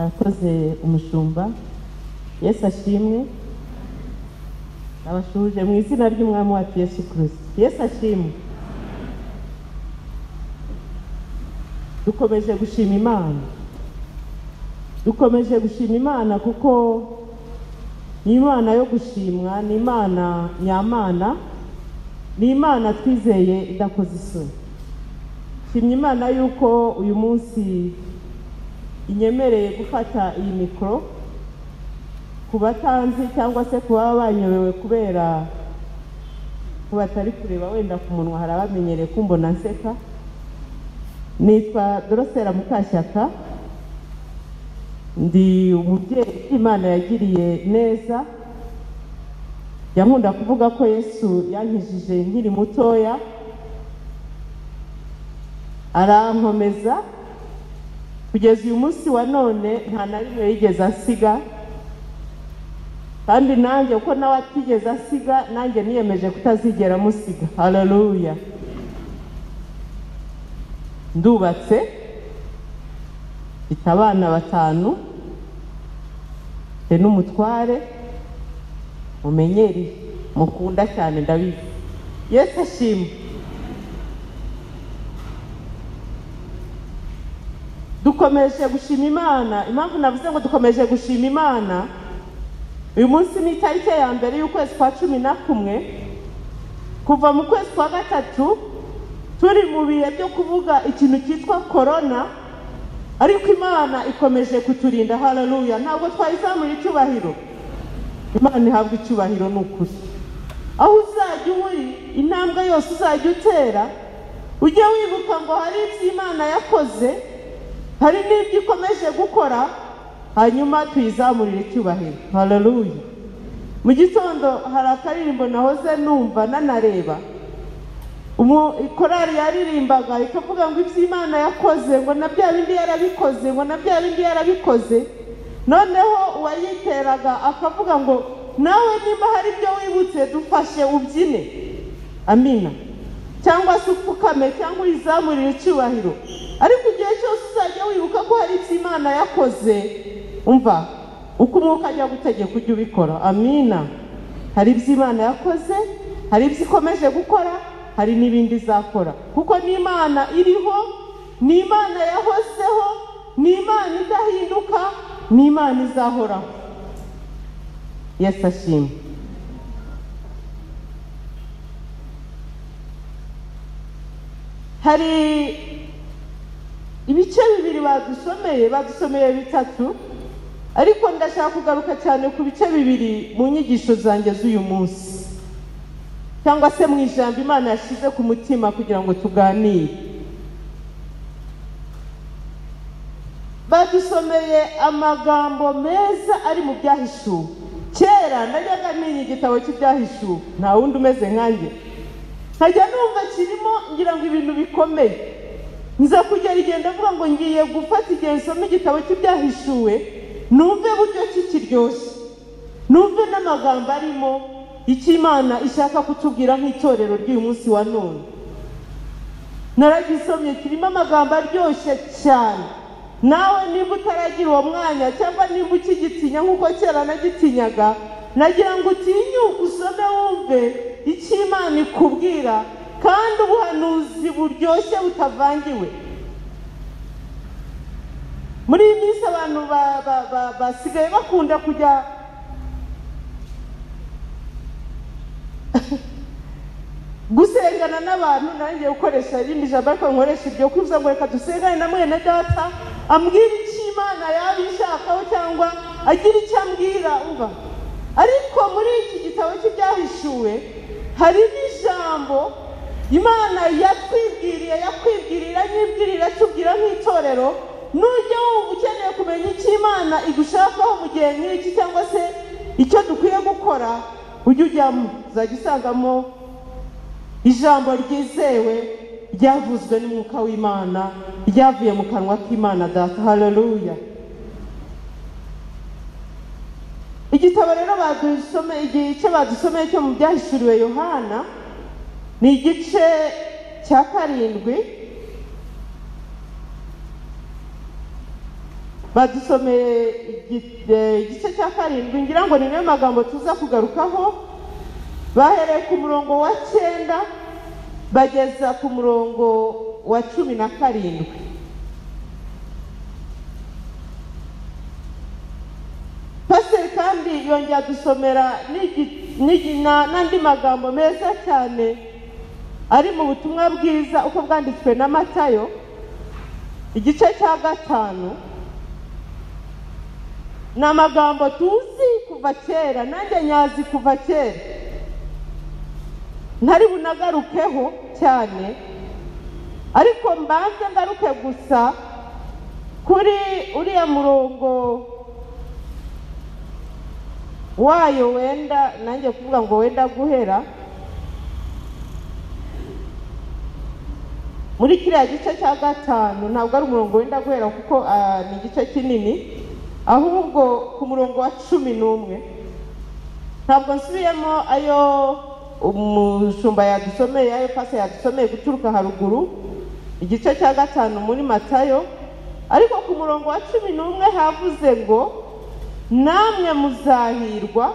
Arakoze umushumba. Yesu ashimwe. Abashuje mu izina ry'Umwami wacu Yesu Kristo. Yesu ashimwe. Dukomeje gushima Imana. Dukomeje gushima Imana kuko ni Imana yo gushimwa, ni Imana nyamana, ni Imana twizeye idakoze isoni. Shimye Imana yuko uyu munsi inyemereye gufata iyi mikoro ku batanzi cyangwa se kuba banyobewe kubera ko batari kureba wenda ku munwa, hari abamenyereye kumbona nseka. Nitwa Dorosera Mukashyaka, ndi umubyeyi Imana yagiriye neza. Yankunda kuvuga ko Yesu yankijije nkiri mutoya, arankomeza kugeza uyu munsi wa none, nta na rimwe yigeze asiga. Kandi nanjye uko nawe atigeze asiga, nanjye niyemeje kutazigera musiga. Haleluya. Ndubatse, mfite abana 5, mfite n'umutware mumenyereye, mukunda cyane ndabizi. Yesu ashimwe. Dukomeje gushima Imana. Impamvu navuze ngo dukomeje gushima Imana, uyu munsi ni itariki ya 1 y'ukwezi kwa 11, kuva mu kwezi kwa 3 turi mu bihe byo kuvuga ikintu cyitwa corona, ariko Imana ikomeje kuturinda. Haleluya. Ntabwo twayizamura icyubahiro, Imana ihabwa icyubahiro n'ukuri. Aho uzajya uri, intambwe yose uzajya utera, ujye wibuka ngo hari ibyo Imana yakoze, hari n'ibyo ikomeje gukora, hanyuma tuyizamurire icyubahiro. Haleluya. Mu gitondo hari akaririmbo nahoze numva nanareba, korali yaririmbaga ikavuga ngo ibyo Imana yakoze, ngo na bya bindi yarabikoze, ngo na bya bindi yarabikoze. Noneho uwayiteraga akavuga ngo nawe niba hari ibyo wibutse dufashe ubyine, amina, cyangwa se upfukame, cyangwa uyizamurire icyubahiro. Ariko igihe cyose uzajya wibuka ko hari ibyo Imana yakoze, umva uko umwuka ajya gutegeka ujye ubikora. Amina. Hari ibyo Imana yakoze, hari ibyo ikomeje gukora, hari n'ibindi izakora, kuko ni Imana iriho, ni Imana yahozeho, ni Imana idahinduka, ni Imana izahoraho. Yesu ashimwe. Hari ibice 2 badusomeye, 3, ariko ndashaka kugaruka cyane ku bice 2 mu nyigisho zanjye z'uyu munsi, cyangwa se mu ijambo Imana yashyize ku mutima kugira ngo tuganire. Badusomeye amagambo meza ari mu byahishuwe. Kera najyaga ntinya igitabo cy'ibyahishuwe, nta wundi umeze nkanjye, nkajya numva kirimo ngira ngo ibintu bikomeye. Nza kugera igihe ndavuga ngo ngiye gufata igihe nsoma igitabo cy'ibyahishuwe, numve buryo kikiryoshye, numve n'amagambo arimo, icyo Imana ishaka kutubwira nk'itorero ry'uyu munsi wa none. Naragisomye, kirimo amagambo aryoshye cyane. Nawe nimba utaragira uwo mwanya, cyangwa nimba ukigitinya nk'uko kera nagitinyaga, nagira ngo utinyuke usome wumve icyo Imana ikubwira, kandi ubuhanuzi buryoshye butavangiwe. Muri iyi minsi abantu basigaye bakunda kujya gusengana n'abantu. Nanjye gukoresha irindi jambo ariko nkoresha ibyo kwivuza ngo reka dusengane na mwene data, ambwira icyo Imana yaba ishakaho cyangwa agira icyo ambwira. Umva, ariko muri iki gitabo cy'ibyahishuwe harimo ijambo Imana yatwibwiriye, yakwibwirira, nyibwirira, tubwira nk'itorero. Nujya wumva ukeneye kumenya icyo Imana igushakaho mu gihe nk'iki, cyangwa se icyo dukwiye gukora, ujye ujyamo, uzajya usangamo ijambo ryizewe ryavuzwe n'umwuka w'Imana, ryavuye mu kanwa k'Imana Data. Haleluya. Igitabo rero badusomeye, igice badusomeye cyo mu byahishuriwe Yohana, ni igice cya 7. Badusomeye igice cya 7, ngira ngo ni nayo magambo tuza kugarukaho. Bahereye ku murongo wa 9 bageza ku murongo wa 17. Pasiteri kandi yongera dusomera n'andi magambo meza cyane ari mu butumwa bwiza uko bwanditswe na Matayo igice cya 5. Ni amagambo tuzi kuva kera, nanjye nyazi kuva kera, ntari bunagarukeho cyane, ariko mbanze ngaruke gusa kuri uriya murongo wayo wenda nanjye kuvuga ngo wenda guhera muri kiriya gice cya 5. Ntabwo ari umurongo wenda guhera kuko ni igice kinini, ahubwo ku murongo wa 11. Ntabwo nsubiyemo ayo umushumba yadusomeye, ayo pasi yadusomeye guturuka haruguru, igice cya 5 muri Matayo, ariko ku murongo wa 11 havuze ngo namwe muzahirwa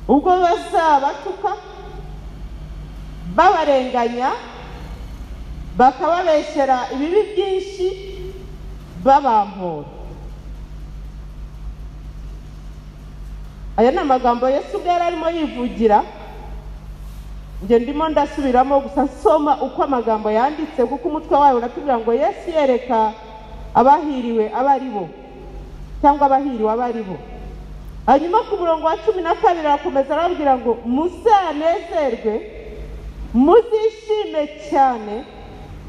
ubwo bazabatuka babarenganya bakababeshyera ibibi byinshi babampora. Aya ni amagambo Yesu ubwe yari arimo yivugira. Njye ndimo ndasubiramo gusa nsoma uko amagambo yanditse, kuko umutwe wayo uratubwira ngo Yesu yereka abahiriwe abari bo, cyangwa abahiriwe abari bo. Hanyuma ku murongo wa 12 arakomeza arababwira ngo muzanezerwe muzishime cyane,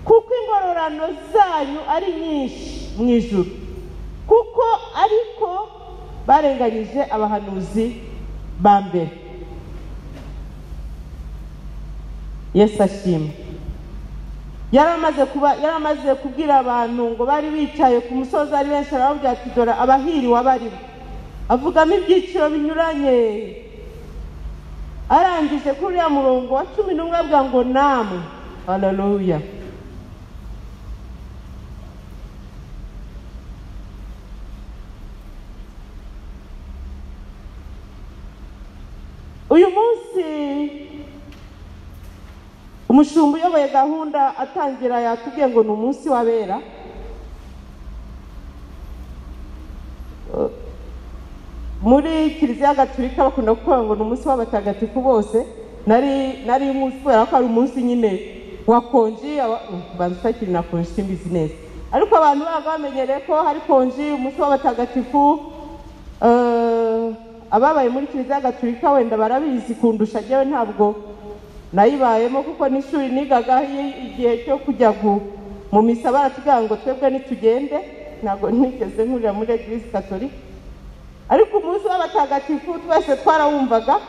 kuko ingororano zanyu ari nyinshi mu ijuru, kuko ariko barenganyije abahanuzi ba mbere. Yesu ashimwe. Yaramaze kubwira abantu ngo bari bicaye ku musozi ari benshi, arababwira ati dore abahiriwe abari bo. Avugamo ibyiciro binyuranye. Arangije kuri uriya murongo wa 11 avuga ngo namwe. Haleluya. Uyu munsi umushumba uyoboye gahunda atangira yatubwiye ngo ni umunsi w'abera. Muri Kiliziya Gatulika bakunda kuvuga ngo ni umunsi w'abatagatifu bose. Nari umunsi kubera ko ari umunsi nyine wa konji, banza utakiri na konji simbizi neza, ariko abantu babaga bamenyereye ko hari konji, umunsi w'abatagatifu. Ababaye muri Kiliziya Gatulika wenda barabizi kundusha, jewe ntabwo nayibayemo kuko n'ishuri nigaga igihe cyo kujya mu misa baratubwira ngo twebwe nitugende, ntabwo nigeze nkurira muri Eglise Catholique. Ariko umunsi w'abatagatifu twese twarawumvaga.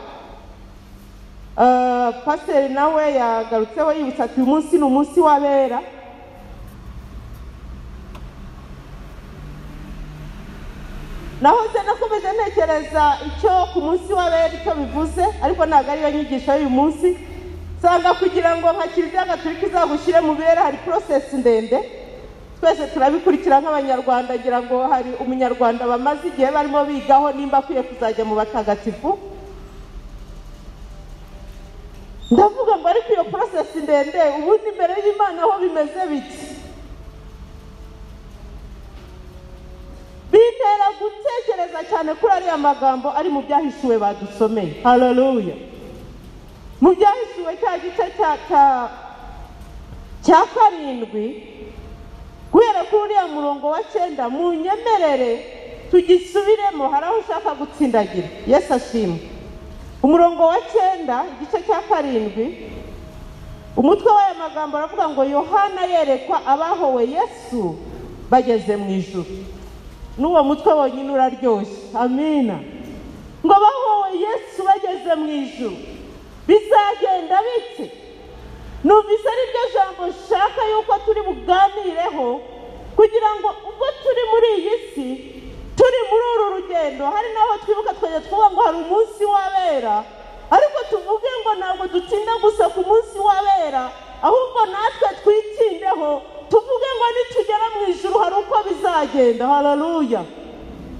Pasiteri nawe yagarutseho yibutsa ati uyu munsi ni umunsi w'abera. Nahoze nakomeje ntekereza icyo ku munsi w'abera icyo bivuze, ariko ntabwo ariyo nyigisho y'uyu munsi. Nsanga kugira ngo nka Kiliziya Gatulika izagushyire mu bera hari process ndende, twese turabikurikira nk'abanyarwanda. Ngira ngo hari umunyarwanda bamaze igihe barimo bigaho nimba akwiye kuzajya mu batagatifu. Ndavuga ngo ariko iyo process ndende ubundi imbere y'Imana aho bimeze biti, bintera gutekereza cyane kuri ariya magambo ari mu byahishuwe badusomeye. Haleluya. Mu byahishuwe cya gice cya 7 guhera kuri uriya murongo wa 9, munyemerere tugisubiremo, hari aho ushaka gutsindagira. Yesu ashimwe. Umurongo wa 9 igice cya 7, umutwe w'aya magambo aravuga ngo Yohana yerekwa abahowe Yesu bageze mu ijuru. N'uwo mutwe wonyine uraryoshye. Amina. Ngo bahowe Yesu bageze mu ijuru bizagenda bite? Numvise ari ryo jambo nshaka yuko turi buganireho, kugira ngo ubwo turi muri iyi si, turi muri uru rugendo, hari naho twibuka twajya tuvuga ngo hari umunsi w'abera, ariko tuvuge ngo ntabwo dutinda gusa ku munsi w'abera, ahubwo natwe twitindeho tuvuge ngo nitugera mu ijuru hari uko bizagenda. Haleluya.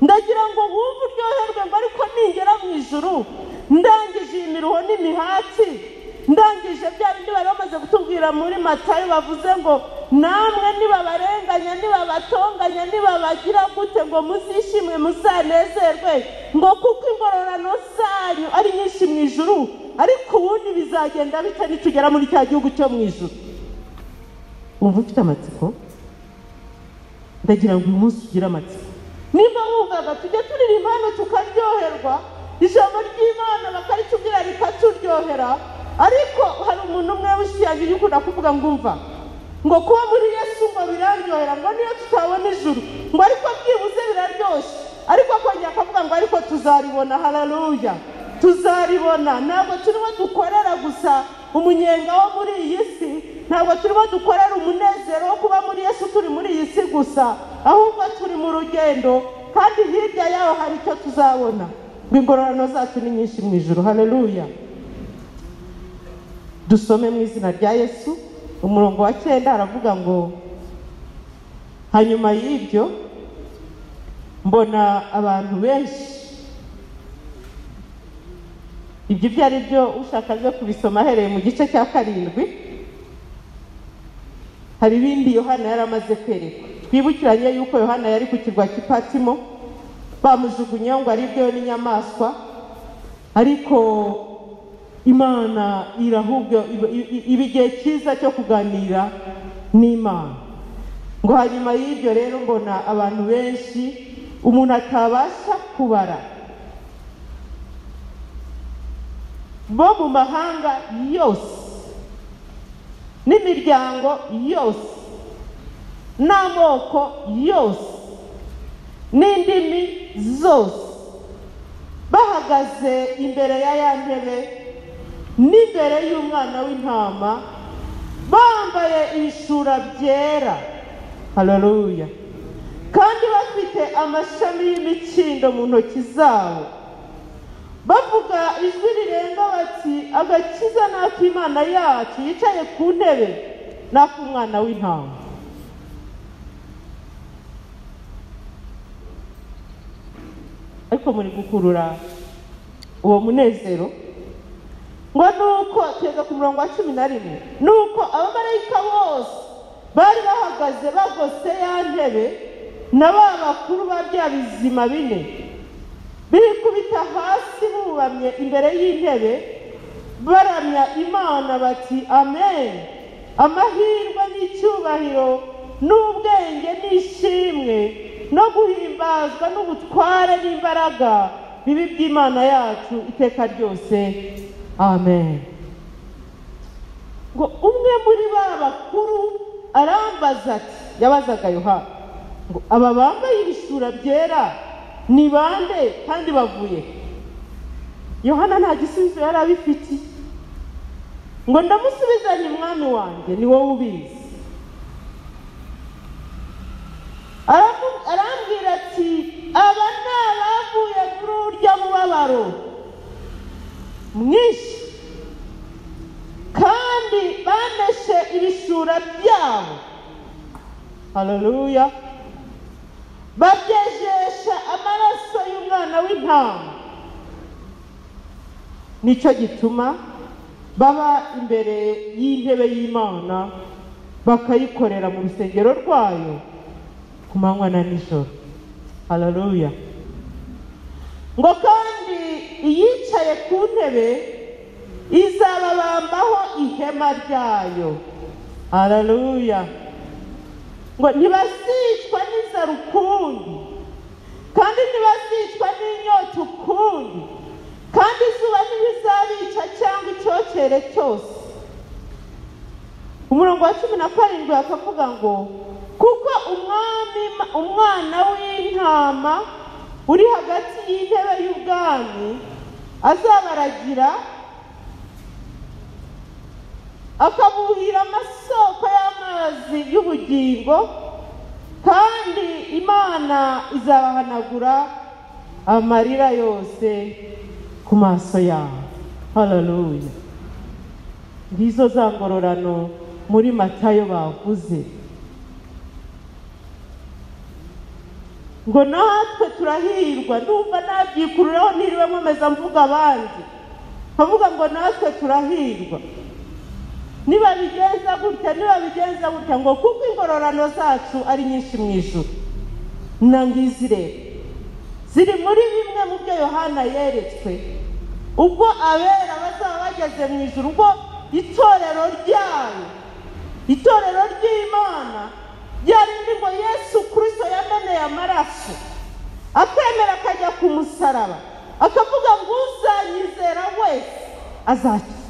Ndagira ngo wumve uryoherwe ngo ariko ningera mu ijuru ndangije iyi miruho n'imihati, ndangije bya bindi bari bamaze kutubwira muri Matayo bavuze ngo namwe nibabarenganya, nibabatonganya, nibabagira gute ngo muzishimwe muzanezerwe, ngo kuko ingororano zanyu ari nyinshi mu ijuru. Ariko ubundi bizagenda bite nitugera muri cya gihugu cyo mu ijuru? Wumva ufite amatsiko? Ndagira ngo uyu munsi ugire amatsiko. Nimba wumvaga tujya turirimba hano tukaryoherwa, ijambo ry'Imana bakaritubwira rikaturyohera, ariko hari umuntu umwe w'ishyanga ukunda kuvuga ngo umva ngo kuba muri Yesu ngo biraryohera, ngo niyo tutabona ijuru ngo ariko byibuze biraryoshye, ariko akongera akavuga ngo ariko tuzaribona. Haleluya, tuzaribona. Ntabwo turimo dukorera gusa umunyenga wo muri iyi si, ntabwo turimo dukorera umunezero wo kuba muri Yesu turi muri iyi si gusa, ahubwo turi mu rugendo kandi hirya yaho hari icyo tuzabona. Ngo ingororano zacu ni nyinshi mu ijuru. Haleluya. Dusome mu izina rya Yesu. Umurongo wa 9 aravuga ngo hanyuma y'ibyo mbona abantu benshi. Ibyo ibyo ari byo ushaka aze kubisoma ahereye mu gice cya 7. Hari ibindi Yohana yari amaze kwerekwa. Twibukiranye yuko Yohana yari ku kirwa cy'i Patimo, bamujugunye ngo aribwe n'inyamaswa, ariko Imana irahubwo iba igihe cyiza cyo kuganira n'Imana. Ngo hanyuma y'ibyo rero mbona abantu benshi umuntu atabasha kubara, bo mu mahanga yose n'imiryango yose n'amoko yose n'indimi zose, bahagaze imbere ya ya ntebe n'imbere y'umwana w'intama, bambaye ibishura byera. Haleluya. Kandi bafite amashami y'imikindo mu ntoki zabo, bavuga ijwi rirenga bati agakiza n'ak'Imana yacu yicaye ku ntebe n'ak'umwana w'intama. Ariko muri gukurura uwo munezero ngo nuko tugeze ku murongo wa 11, nuko abamarayika bose bari bahagaze bagose ya ntebe na ba bakuru ba bya bizima bine, bikubita hasi bubamye imbere y'intebe, baramya Imana bati amen. Amahirwe n'icyubahiro n'ubwenge n'ishimwe no guhimbazwa n'ubutware n'imbaraga bibi by'Imana yacu iteka ryose, amen. Ngo umwe muri ba bakuru arambaza ati, yabazaga Yohana ngo aba bambaye ibishura byera ni bande kandi bavuye? Yohana nta gisubizo yari abifitiye. Ngo ndamusubiza ni mwami wanjye, ni wowe ubizi. Arambwira ati aba ni abavuye muri urya mubabaro mwinshi, kandi bameshe ibishura byabo. Haleluya. Babyejesha amaraso y'umwana w'intama. Nicyo gituma baba imbere y'intebe y'Imana, bakayikorera mu rusengero rwayo ku manywa na nijoro. Haleluya. Ngo kandi iyicaye ku ntebe izababambaho ihema ryayo. Haleluya. Ngo ntibazicwa n'inzara ukundi, kandi ntibazicwa n'inyota ukundi, kandi izuba ntirizabica cyangwa icyokere cyose. Umurongo wa 17 akavuga ngo kuko umwami umwana w'intama uri hagati y'intebe y'ubwami azabaragira, akabuhira amasoko y'amazi y'ubugingo, kandi Imana izabahanagura amarira yose ku maso yabo. Haleluya. Ngizo za ngororano muri Matayo bavuze. Ngo natwe turahirwa. Ndumva nabyikururaho niriwe nkomeza mvuga abandi, nkavuga ngo natwe turahirwa niba bigenza gutya, niba bigenza gutya, ngo kuko ingororano zacu ari nyinshi mu ijuru. Na ngizi rero ziri muri bimwe mu byo Yohana yeretswe ubwo abera bazaba bageze mu ijuru, ubwo itorero ryayo, itorero ry'Imana ryarindi ngo Yesu Kristo yameneye amaraso, akemera akajya ku musaraba, akavuga ngo uzanyizera wese azakizwa.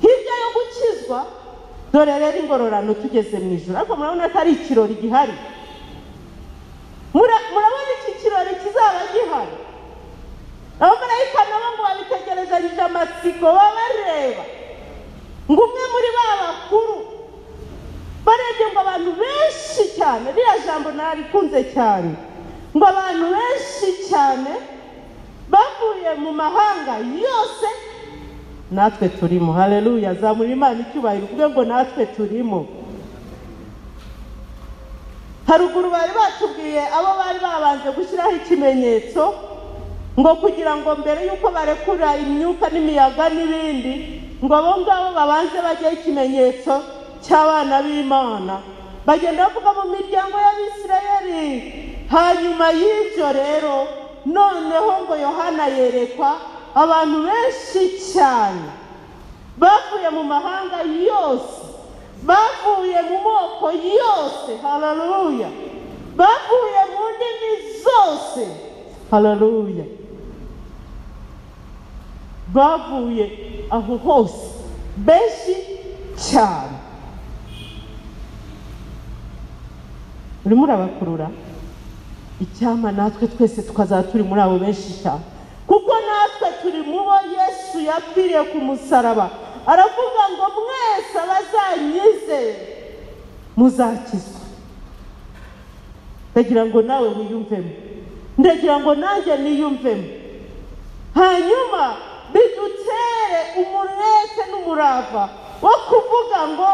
Hirya yo gukizwa, dore rero ingororano tugeze mu ijuru. Ariko murabona atari ikirori gihari? Murabona iki kirori kizaba gihari? Abamarayika nabo ngo babitegerezanyije amatsiko, babareba ngo umwe muri ba bakuru barebye ngo abantu benshi cyane, ririya jambo narikunze cyane, ngo abantu benshi cyane bavuye mu mahanga yose, natwe turimo. Haleluya! Zamura Imana icyubahiro uvuge ngo natwe turimo. Haruguru bari batubwiye abo bari babanje gushyiraho ikimenyetso ngo kugira ngo mbere y'uko barekura imyuka n'imiyaga n'ibindi, ngo abo ngabo babanze bajyeho ikimenyetso cy'abana b'Imana. Bagenda bavuga mu miryango y'Abisirayeli. Hanyuma y'ibyo rero noneho ngo Yohana yerekwa abantu benshi cyane bavuye mu mahanga yose, bavuye mu moko yose, haleluya, bavuye mu ndimi zose, haleluya, bavuye aho hose, benshi cyane. Urimo urabakurura? Icyama natwe twese tukazaba turi muri abo benshi cyane, kuko natwe turi mu bo Yesu yapfiriye ku musaraba. Aravuga ngo mwese abazanyizera muzakizwa. Ndagira ngo nawe wiyumvemo, ndagira ngo nanjye niyumvemo, hanyuma bidutere umurete n'umurava wo kuvuga ngo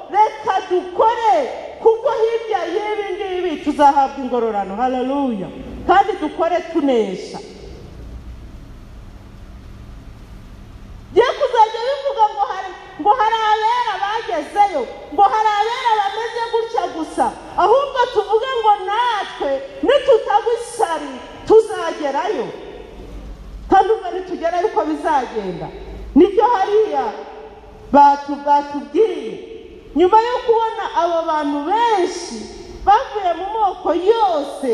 reka dukore, kuko hirya y'ibi ngibi tuzahabwa ingororano. Haleluya! Kandi dukore tunesha. Ye kuzajya bivuga ngo hari abera bagezeyo, ngo hari abera bameze gutya gusa, ahubwo tuvuge ngo natwe nitutagwa ishyari tuzagerayo. Kandi ubwo nitugerayo uko bizagenda nicyo hariya batubwiye. Nyuma yo kubona abo bantu benshi bavuye mu moko yose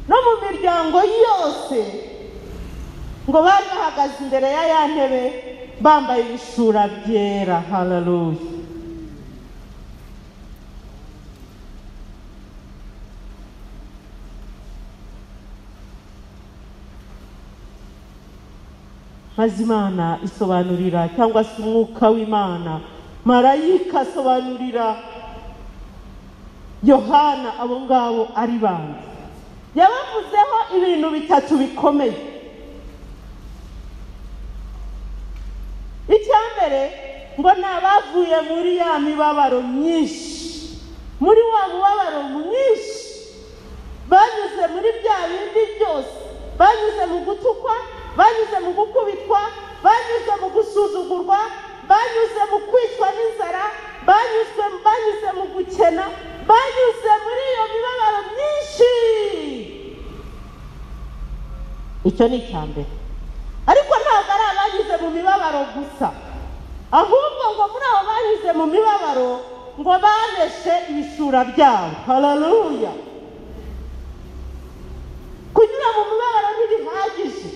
no mu miryango yose, ngo bari bahagaze imbere ya ya ntebe bambaye ibishura byera. Haleluya! Maze Imana isobanurira, cyangwa se umwuka w'Imana, marayika asobanurira Yohana abo ngabo ari bande. Yabavuzeho ibintu bitatu bikomeye. Icya mbere ngo ni abavuye muri ya mibabaro myinshi, muri wa mubabaro mwinshi, banyuze muri bya bindi byose, banyuze mu gutukwa, banyuze mu gukubitwa, banyuze mu gusuzugurwa, banyuze mu kwicwa n'inzara, banyuze mu gukena, banyuze muri iyo mibabaro myinshi. Icyo ni icya mbere. Ariko ntabwo ari abanyuze mu mibabaro gusa, ahubwo ngo muri abo banyuze mu mibabaro ngo baneshe ibishura byabo. Haleluya! Kunyura mu mibabaro ntibihagije,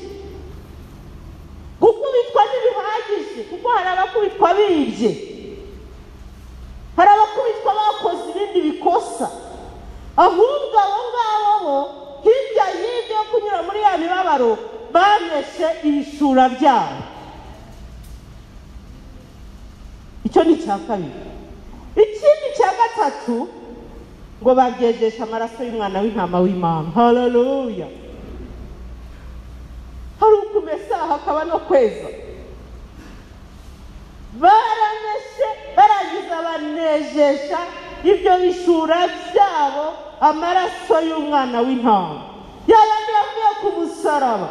gukubitwa ntibihagije, kuko hari abakubitwa bibye, hari abakubitwa bakoze ibindi bikosa. Ahubwo abo ngabo bo hirya y'ibyo kunyura muri ya mibabaro baneshe ibishura byabo. Icyo ni icya kabiri. Ikindi cya gatatu ngo babyejesha amaraso y'umwana w'intama w'Imana. Haleluya! Hari ukumesa hakaba no kweza. Barameshe, barangiza banejesha ibyo bishura byabo Amaraso y'umwana w'intama yayandi yavuye ku musaraba.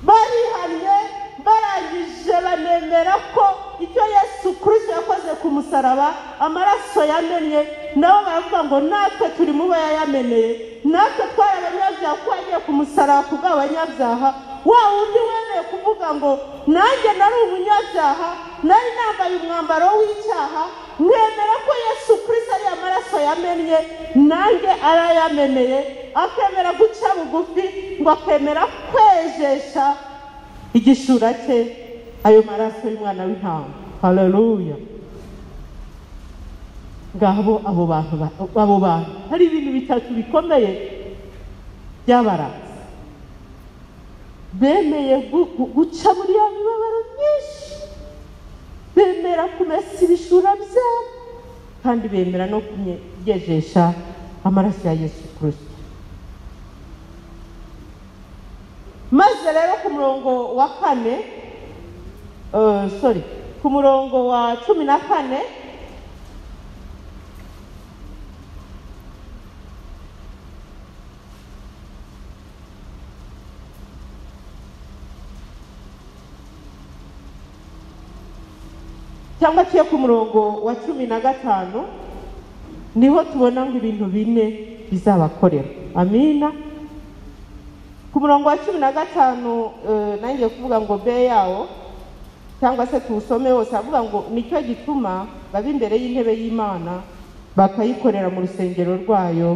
Barihannye, barangije banemera ko icyo Yesu Kristo yakoze ku musaraba, amaraso yamennye, nabo baravuga ngo natwe turi mu bo yayameneye, natwe twari abanyabyaha kuko yagiye ku musaraba ku bw'abanyabyaha. Wa wundi wemeye kuvuga ngo nanjye nari umunyabyaha, nari nambaye umwambaro w'icyaha, nemera ko Yesu Kristo ari amaraso yamennye, nanjye arayameneye, akemera guca bugufi, ngo akemera kwejesha igishura cye ayo maraso y'umwana w'intama. Haleluya! Ngabo abo bantu, abo bantu hari ibintu bitatu bikomeye byabaranze. Bemeye guca muri ya mibabaro myinshi, bemera kumesa ibishura byabo, kandi bemera no kuyejesha amaraso ya Yesu Kristo. Maze rero ku murongo wa 4, sorry, ku murongo wa 14, cyangwa cyo ku murongo wa 15, niho tubona ngo ibintu bine bizabakorera. Amina. Ku murongo wa 15, nanjye kuvuga ngo be yawo cyangwa se tuwusome wose, avuga ngo nicyo gituma baba imbere y'intebe y'Imana bakayikorera mu rusengero rwayo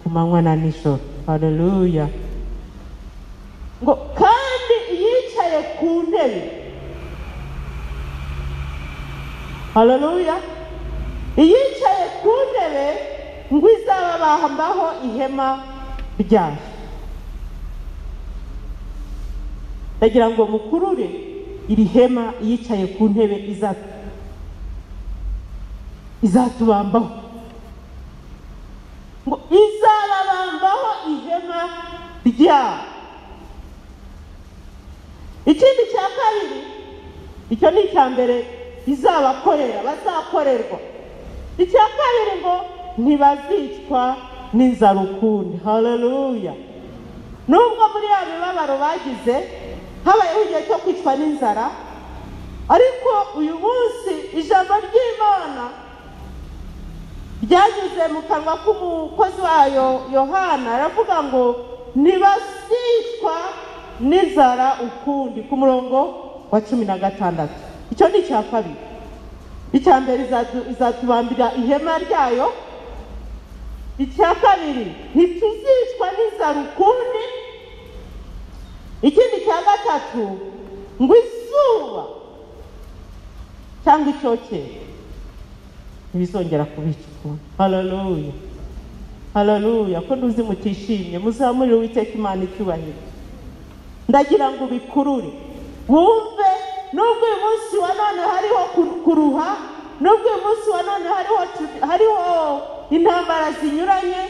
ku manywa na nijoro. Haleluya! Ngo kandi yicaye ku ntebe, haleluya, iyicaye ku ntebe ngo izababambaho ihema ryayo. Ndagira ngo mukurure iri hema yicaye ku ntebe izatubambaho, ngo izababambaho ihema ryayo. Ikindi cya kabiri, icyo ni icya mbere izabakorera, bazakorerwa. Icya kabiri ngo ntibazicwa n'inzara ukundi. Haleluya! Nubwo muri ya mibabaro bagize habayeho igihe cyo kwicwa n'inzara, ariko uyu munsi ijambo ry'Imana ryanyuze mu kanwa k'umukozi wayo Yohana, aravuga ngo ntibazicwa n'inzara ukundi, ku murongo wa 16. Icyo ni icya kabiri. Icya mbere izatubambira ihema ryayo. Icya kabiri, ntituzicwa n'inzara ukundi. Ikindi cya gatatu, ngo izuba cyangwa icyokere ntibizongera kubica ukundi. Haleluya! Haleluya! Ko nduzi mutishimye, muzamurire Uwiteka Imana icyubahiro. Ndagira ngo ubikurure wumve, nubwo uyu munsi wa none hariho kuruha, nubwo uyu munsi wa none hariho intambara zinyuranye,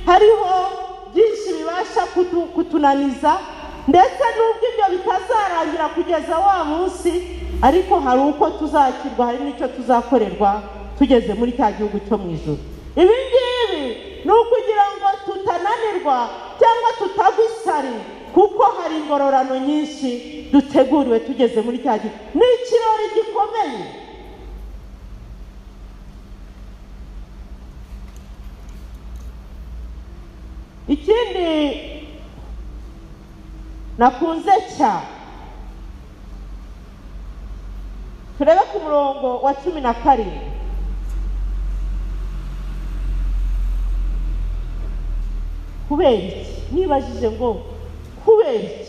hariho byinshi bibasha kutunaniza, ndetse nubwo ibyo bitazarangira kugeza wa munsi, ariko hari uko tuzakirwa, hari n'icyo tuzakorerwa tugeze muri cya gihugu cyo mu ijuru. Ibi ngibi ni ukugira ngo tutananirwa cyangwa tutagwa isari, kuko hari ingororano nyinshi duteguriwe tugeze muri cya gihugu. Ni ikirori gikomeye. Ikindi nakunze cyane, turebe ku murongo wa 17. Kubera iki? Nibajije ngo kubera iki?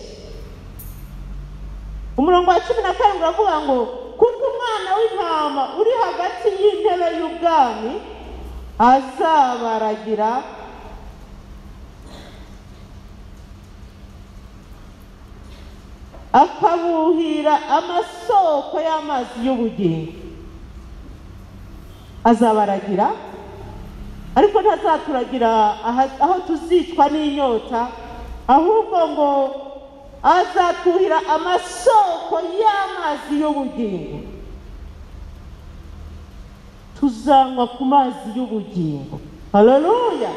Umurongo wa 17 uravuga ngo kuko umwana w'intama uri hagati y'intebe y'ubwami azabaragira akabuhira amasoko y'amazi y'ubugingo. Azabaragira, ariko ntazaturagira aho tuzicwa n'inyota, ahubwo ngo azatuhira amasoko y'amazi y'ubugingo. Tuzanywa ku mazi y'ubugingo. Haleluya!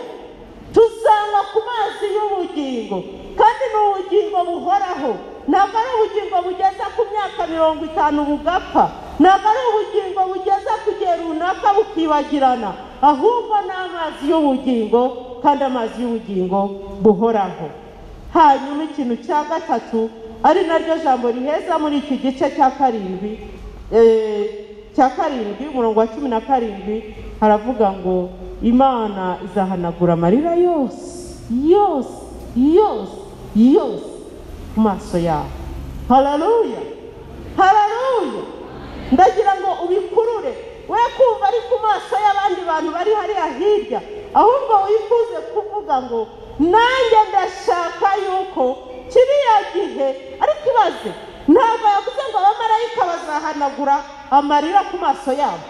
Tuzanywa ku mazi y'ubugingo, kandi ni ubugingo buhoraho. Ntabwo ari ubugingo bugeza ku myaka 50 bugapfa, ntabwo ari ubugingo bugeza ku gihe runaka bukibagirana, ahubwo ni amazi y'ubugingo, kandi amazi y'ubugingo buhoraho. Hanyuma ikintu cya gatatu, ari naryo jambo riheza muri iki gice cya karindwi, umurongo wa 17, haravuga ngo Imana izahanagura amarira yose yose yose yose ku maso yawe. Haleluya, haleluya! Ndagira ngo ubikurure, we kumva ari ku maso y'abandi bantu bari hariya hirya, ahubwo wifuze kuvuga ngo nanjye ndashaka yuko kiriya gihe. Ariko ibaze, ntabwo yavuze ngo abamarayika bazahanagura amarira ku maso yabo.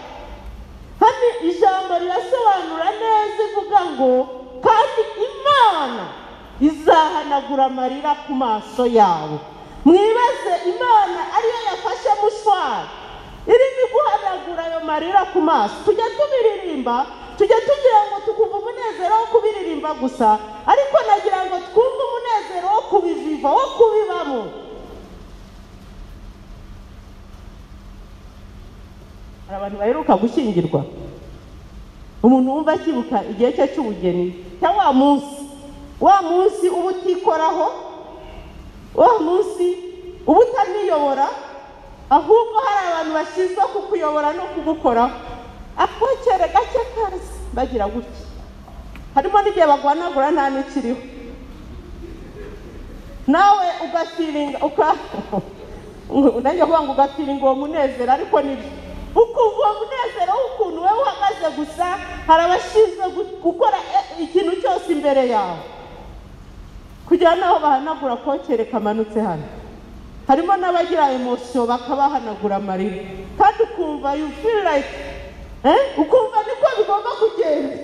Hano ijambo rirasobanura neza, ivuga ngo kandi Imana izahanagura amarira ku maso yabo. Mwibaze, Imana ariyo yafashe mushwari irimo iguhanagura ayo marira ku maso. Tujya tubiririmba, tujya tugira ngo tukumva umunezero wo kubiririmba gusa, ariko nagira ngo twumve umunezero wo kubiviva, wo kubibamo. Hari abantu baheruka gushyingirwa, umuntu wumva akibuka igihe cye cy'ubugeni cya wa munsi uba utikoraho, wa munsi uba utaniyobora, ahubwo hari abantu bashinzwe kukuyobora no kugukoraho. Akokere gake kazi bagira gutya, harimo n'igihe bagwanagura nta n'ikiriho, nawe ugafiringa nanjye kuvuga ngo ugafiringa uwo munezero, ariko nibyo ukumva uwo munezero w'ukuntu wowe uhagaze gusa. Hari abashinzwe gukora ikintu cyose imbere yawe, kugira naho bahanagura kokere kamanutse hano. Harimo n'abagira emosiyo bakabahanagura amarira, kandi ukumva you feel like ukumva niko bigomba kugenda.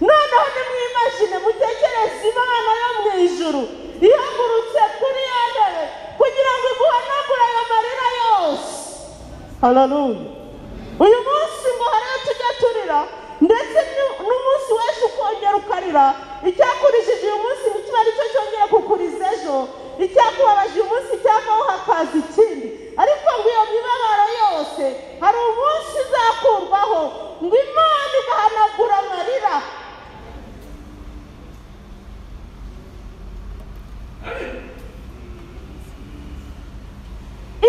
Noneho nimwimagine, mutekereze Imana yo mu ijuru ihagurutse kuri ya ntebe kugira ngo iguhanagure ayo marira yose. Haleluya! Uyu munsi ngo hariyo tujya turira, ndetse n'umunsi w'ejo ukongera ukarira. Icyakurijije uyu munsi ntikiba aricyo cyongera kukuriza ejo, icyakubabaje uyu munsi cyavaho hakaza ikindi. Ariko ngo iyo mibabaro yose hari umunsi izakurwaho, ngo Imana igahanagura amarira.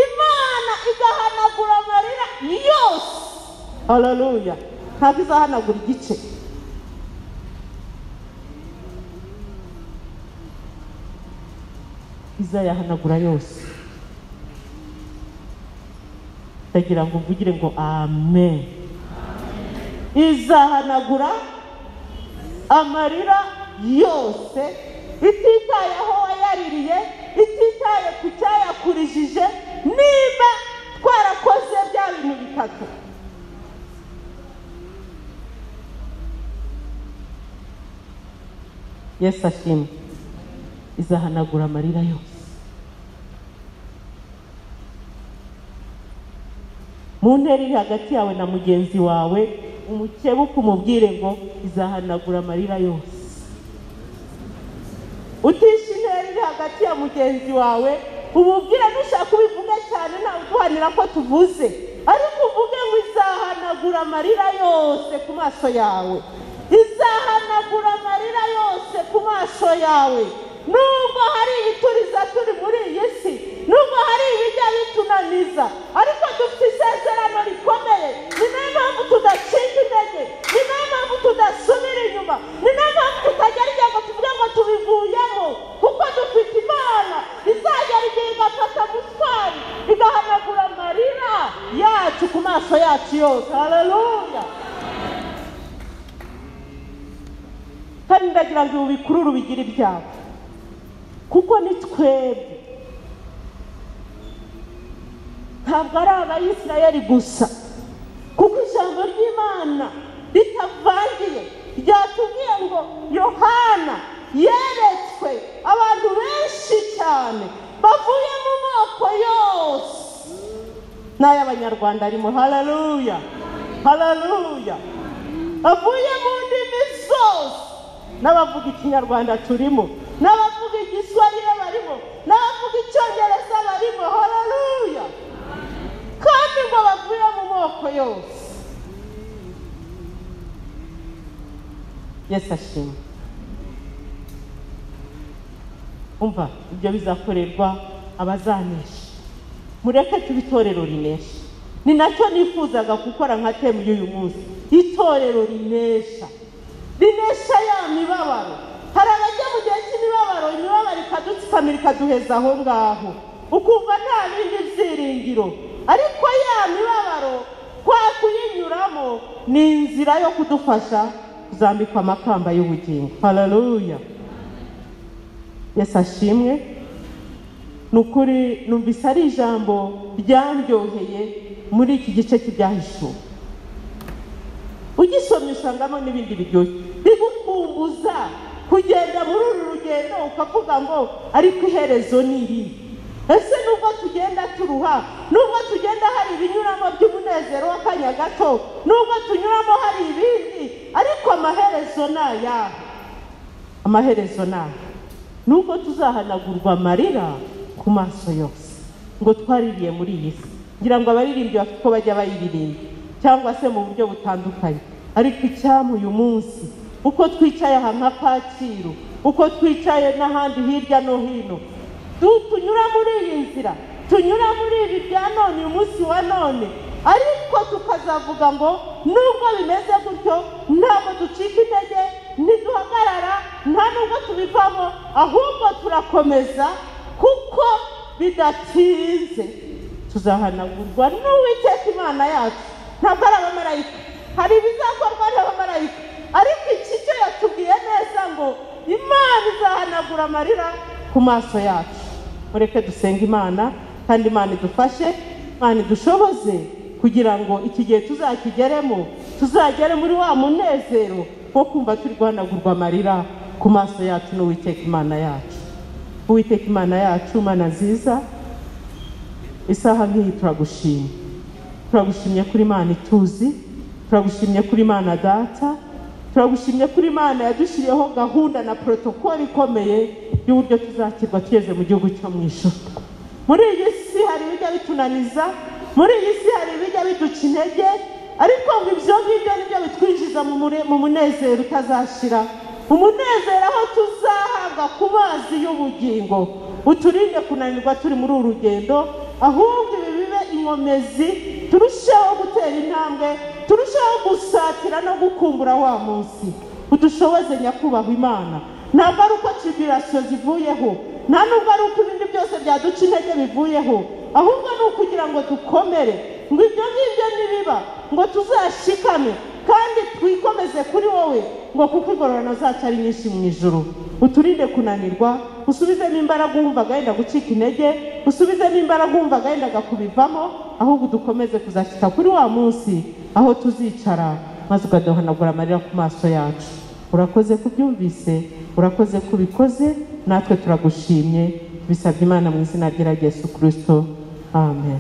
Imana igahanagura amarira yose. Haleluya! Ntabwo izahanagura igice. Izayahanagura yose. Ndagira ngo mvugire ngo amen. Izahanagura amarira yose, ititaye aho wayaririye, ititaye ku cyayakurijije. Niba twarakoze bya bintu bitatu, Yesu ashimwe, izahanagura amarira yose. Mu ntera iri hagati yawe na mugenzi wawe, umukebuke umubwire ngo izahanagura amarira yose. Utisha intera iri hagati ya mugenzi wawe, umubwire, nushaka ubivuge cyane, ntawe uduhanira ko tuvuze, ariko uvuge ngo izahanagura amarira yose ku maso yawe. Izahanagura amarira yose ku maso yawe. Nubwo hari ibituriza turi muri iyi si, nubwo hari ibijya bitunaniza, ariko dufite isezerano rikomeye. Ni nayo mpamvu tudacika intege, ni nayo mpamvu tudasubira inyuma, ni nayo mpamvu tutagera igihe ngo tuvuge ngo tubivuyemo, kuko dufite Imana izagera igihe igafata muswari igahanagura amarira yacu ku maso yacu yose. Haleluya! Kandi ndagira ngo ubu bikurure ubigire ibyawe, kuko ni twebwe, ntabwo ari Abayisirayeli gusa, kuko ijambo ry'Imana ritavangiye ryatubwiye ngo Yohana yeretswe abantu benshi cyane bavuye mu moko yose, n'ay'Abanyarwanda arimo. Haleluya, Haleluya! Bavuye mu ndimi zose, n'abavuga Ikinyarwanda turimo, n'abavuga Igiswahili barimo, n'abavuga Icyongereza barimo. Haleluya! Kandi ngo bavuye mu moko yose. Yesu ashimwe. Umva, ibyo bizakorerwa abazanesha. Mureke tube itorero rinesha. Ni nacyo nifuzaga gukora nka temu y'uyu munsi, itorero rinesha, rinesha ya mibabaro. Hari abajya mu gihe cy'imibabaro, imibabaro ikadutsikamira ikaduheza aho ngaho, ukumva nta bindi byiringiro. Ariko ya mibabaro kwa kuyinyuramo ni inzira yo kudufasha kuzambikwa amakamba y'ubugingo. Haleluya! Yesu ashimwe. Ni ukuri numvise ari ijambo ryandyoheye muri iki gice cy'ibyahishuwe. Ugisomye usangamo n'ibindi biryoshye bigukumbuza kugenda muri uru rugendo, ukavuga ngo ariko iherezo ni iri. Ese nubwo tugenda turuha, nubwo tugenda hari ibinyuramo by'umunezero w'akanya gato, nubwo tunyuramo hari ibindi, ariko amaherezo ni ayahe? Amaherezo ni aya. Nubwo tuzahanagurwa amarira ku maso yose ngo twaririye muri iyi si. Ngira ngo abaririmbyi bafite uko bajya bayiririmba cyangwa se mu buryo butandukanye, ariko icyampa uyu munsi uko twicaye aha nka Kacyiru, uko twicaye n'ahandi hirya no hino, tunyura muri iyi nzira, tunyura muri ibi bya none, uyu munsi wa none, ariko tukazavuga ngo nubwo bimeze gutyo ntabwo ducika intege, ntiduhagarara, nta nubwo tubivamo, ahubwo turakomeza, kuko bidatinze tuzahanagurwa n'Uwiteka Imana yacu. Ntabwo ari abamarayika, hari ibizakorwa n'abamarayika, ariko iki cyo yatubwiye neza ngo Imana izahanagura amarira ku maso yacu. Mureke dusenge Imana, kandi Imana idufashe, Imana idushoboze kugira ngo iki gihe tuzakigeremo, tuzagere muri wa munezero wo kumva turi guhanagurwa amarira ku maso yacu n'Uwiteka Imana yacu. Uwiteka Imana yacu, Mana nziza, isaha nk'iyi turagushimye. Turagushimye kuri Imana ituzi, turagushimye kuri Imana Data, turagushimye kuri Imana yadushyiriyeho gahunda na protokoli ikomeye y'uburyo tuzakirwa tugeze mu gihugu cyo mu ijuru. Muri iyi si hari ibijya bitunaniza, muri iyi si hari ibijya biduca intege, ariko ngo ibyo ngibyo nibyo bitwinjiza mu munezero utazashira, umunezero aho tuzahabwa ku mazi y'ubugingo. Uturinde kunanirwa turi muri uru rugendo, ahubwo ibi bibe inkomezi, turusheho gutera intambwe, turusheho gusatira no gukumbura wa munsi. Udushoboze nyakubahwa Imana. Ntabwo ari uko tribulation zivuyeho, nta nubwo ari uko ibindi byose byaduca intege bivuyeho, ahubwo ni ukugira ngo dukomere, ngo ibyo ngibyo nibiba ngo tuzashikame kandi twikomeze kuri wowe, ngo kuko ingororano zacu ari nyinshi mu ijuru. Uturinde kunanirwa, usubizemo imbaraga wumvaga yenda gucika intege, usubizemo imbaraga wumvaga yendaga kubivamo, ahubwo dukomeze kuzashyika kuri wa munsi aho tuzicara maze ukaduhanagura amarira ku maso yacu. Urakoze kubyumvise, urakoze kubikoze, natwe turagushimye. Bisabye Imana mu izina rya Yesu Kristo, amen.